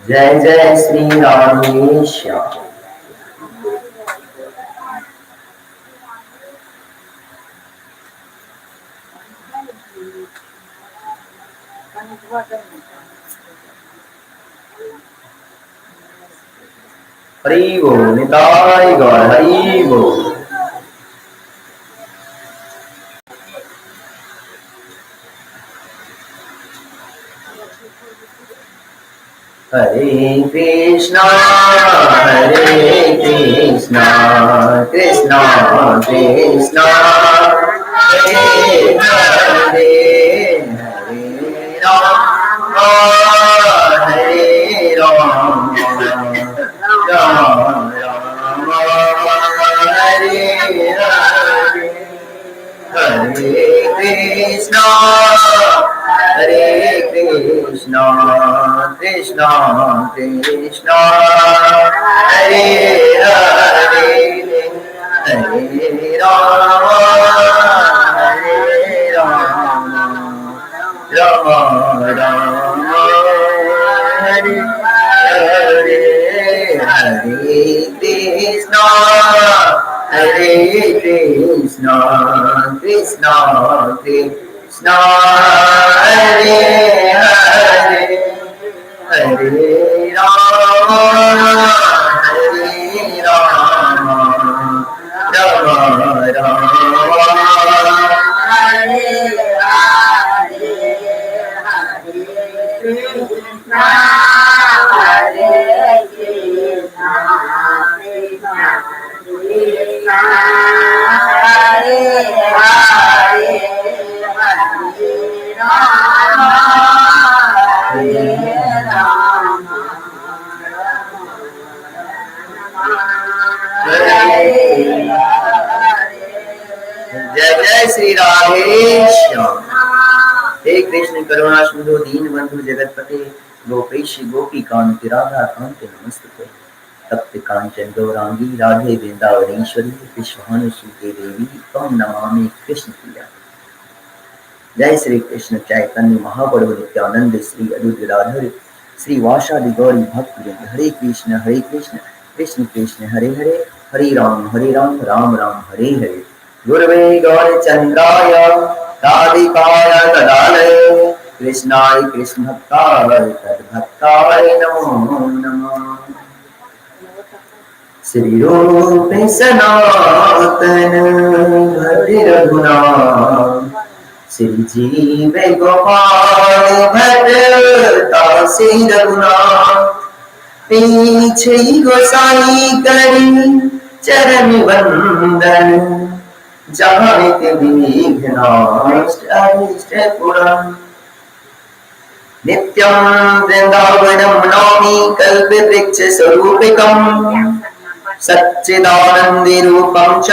जय जय श्री राधे श्याम। हरि बोल निताई गौर हरि बोल। हरे कृष्णा हरे कृष्णा कृष्णा कृष्णा हरे हरे, हरे राम हरे राम राम राम हरे हरे, हरे कृष्णा हरे कृष्णा कृष्णा कृष्णा हरे हरे, हरे राम हरे राम राम राम हरे हरे, हरे कृष्णा हरे कृष्णा कृष्णा कृष्णा हरे हरे, हरे राम हरे राम राम राम हरे हरे, हरे कृष्णा हरे कृष्णा कृष्णा कृष्णा हरे हरे, हरे राम हरे राम हरे हरे। जय जय श्री राधे श्याम। हे कृष्ण करुणा सिंधु दीन बंधु जगतपते गोपेश गोपी कांत राधा कांत नमस्ते। तप्त कांचन गौरांगी राधे वृंदावनेश्वरी विश्वानुसुते देवी त्वं नमामि कृष्ण प्रिया। जय श्री कृष्ण चैतन्य महाप्रभु नित्यानंद श्री अद्वैत गदाधर श्री वासादि गौरी भक्त वृंद। हरे कृष्ण हरे कृष्ण कृष्ण कृष्ण हरे हरे, हरे राम हरे राम राम राम हरे हरे। गुरवे गौरचंद्राय राधिकाय तदालये कृष्णाय कृष्ण भक्ताय तद्भक्ताय नमो नमः। श्री रूप सनातन भट्ट रघुनाथ श्री जीव गोपाल भट्ट तासी रघुनाथ। पीछे गोसाई करी चरण वंदन जहाँ विघ्नाष्ट अरिष्ट पुरम। नित्यं वृंदावनं नौमि कल्पवृक्ष स्वरूपिकं सच्चिदानंद रूपं च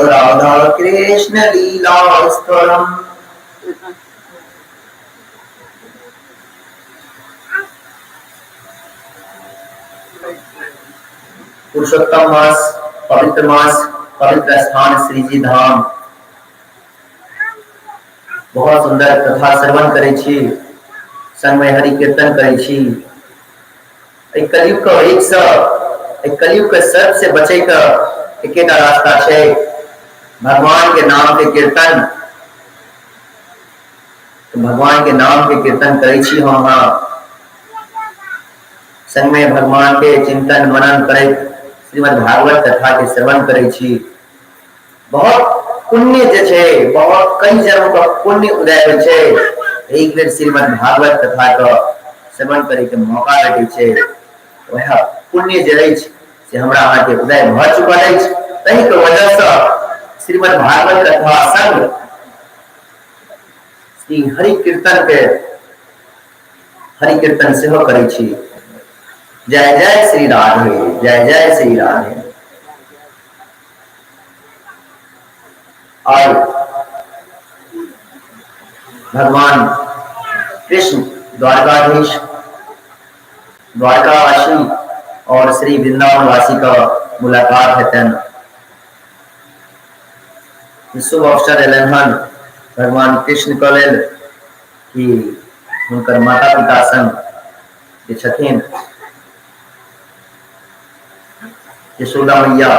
राधा कृष्ण लीलास्थलम्। पुरुषोत्तम मास, पवित्र मास, पवित्र स्थान श्री जी धाम। बहुत सुंदर कथा श्रवण करै छी, संग में हरि कीर्तन करै छी। एहि कलयुग के एक सँ, एहि कलयुग के सर्प से बचै के एकेटा रास्ता छै, भगवान के नाम के कीर्तन। तो भगवान के नाम के कीर्तन करै छी हम अहाँ, संग में भगवान के चिंतन मनन करैत श्रीमद् भागवत कथा के श्रवण करै छी। बहुत पुण्य जे छै, बहुत कई जन्म का पुण्य उदय होइ छै। एक बेर श्रीमद् भागवत कथा के श्रवण करे के मौका भेटै छै, वएह पुण्य जे अछि से हमरा अहाँ के उदय भऽ चुकल अछि। ताहि के वजह सँ श्रीमद् भागवत कथा संग श्री हरि कीर्तन के हरि कीर्तन सेहो करै छी। जय जय श्री राधे, जय जय श्री राधे। और भगवान कृष्ण द्वारकाधीश, द्वारकावासी और श्री वृंदावनवासी का मुलाकात हेतनि। शुभ अवसर एलनि हन भगवान कृष्ण के लेल कि हुनकर माता पिता संग जे छथिन, यशोदा मैया,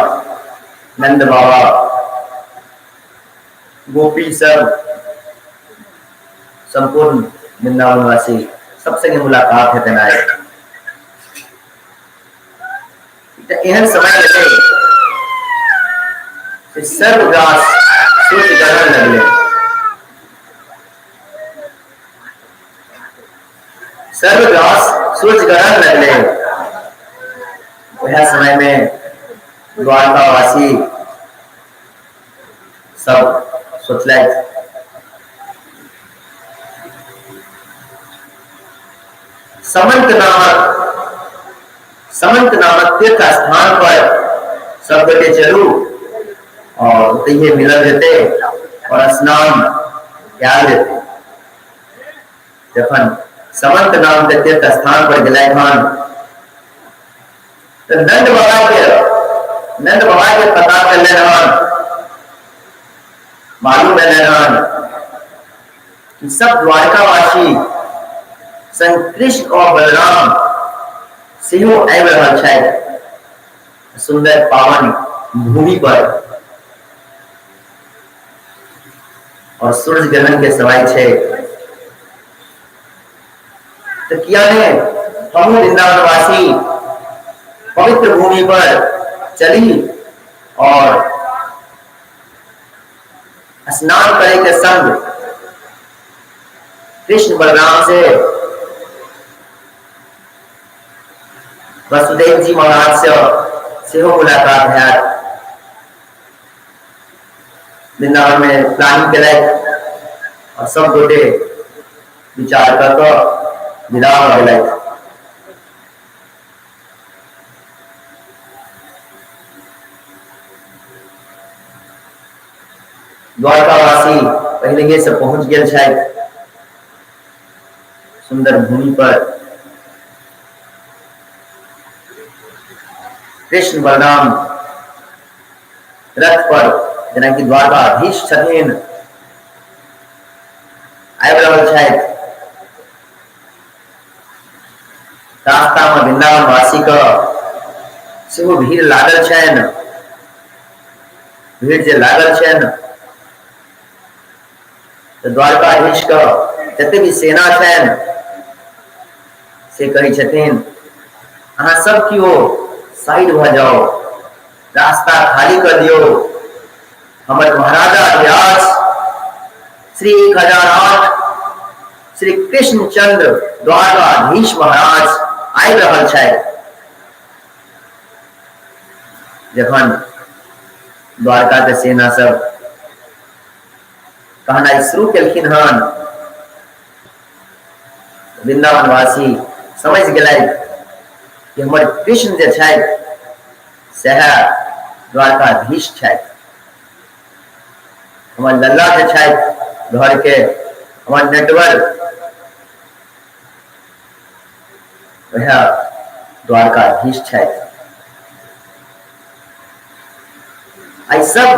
नंद बाबा, गोपी सब, संपूर्ण वृंदावनवासी सब संगे मुलाकात हेतनि आइ। एकटा एहन समय एलै जे सर्वग्रास सूर्य ग्रहण लगलै। सर्वग्रास सूर्य ग्रहण लगलै। वएह समय में द्वारकावासी सब सोचलथि, समंत नामक तीर्थ स्थान पर सब गोटे चलू और ओतहिए मिलल जेतै और स्नान कयल जेतै। जखन समंत नाम के तीर्थ स्थान पर गेलथि हन तऽ नंद बाबा के पता चललनि हन, मालूम भेलनि हन कि सब द्वारकावासी संग कृष्ण और बलराम सेहो आबि रहल छथि सुंदर पावन भूमि पर और सूर्य ग्रहण के समय छै, तऽ किया ने हमहूँ वृंदावनवासी पवित्र भूमि पर चली और स्नान करे के संग कृष्ण बलराम से, वसुदेव जी महाराज से सेहो मुलाकात हैत। वृंदावन में प्लानिंग केलथि और सब गोटे विचार कऽ कऽ विदा भऽ गेलथि। द्वारकावासी पहिलहे से पहुंच गेल छथि सुंदर भूमि पर। कृष्ण बलराम रथ पर, जेनाकि द्वारकाधीश छथिन, आबि रहल छथि। रास्ता में वृंदावन वासी के सेहो भीड़ लागल छनि। भीड़ जे लागल छनि तऽ द्वारकाधीश के जते भी सेना छनि से कहै छथिन, अहाँ सब केओ साइड भऽ जाउ, रास्ता खाली कऽ दियौ। हमर महाराजा अधिराज श्री 1008 श्री कृष्णचंद्र द्वारकाधीश महाराज आबि रहल छथि। जखन द्वारका के सेना सब कहनाइ शुरू केलखिन हन, वृंदावनवासी समझ गेलथि कि हमर कृष्ण जे छथि सएह द्वारकाधीश छथि, हमर लल्ला जे छथि घर के, हमर नटवर, वएह द्वारकाधीश छथि। आइ सब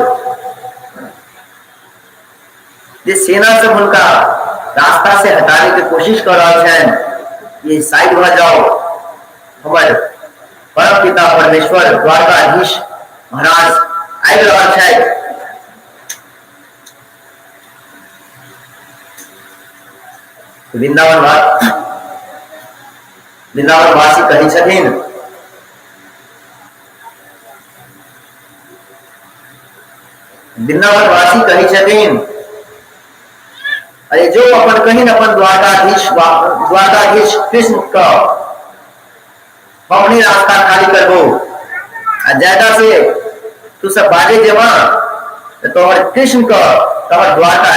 जे सेना सब हुनका रास्ता से हटाने के कोशिश कर रहल छनि, ये साइड भऽ जाओ, हमर परम पिता परमेश्वर द्वारकाधीश महाराज आबि रहल छथि। वृंदावन वृंदावनवासी कहै छथिन, वृंदावनवासी कहै छथिन, अरे जो अपन कहीं अपन द्वारकाधीश द्वारकाधीश कृष्ण का हम नहीं रास्ता खाली करबो, आ ज्यादा से तू सब बाजे जेबा तो तोहर कृष्ण का तोहर द्वारका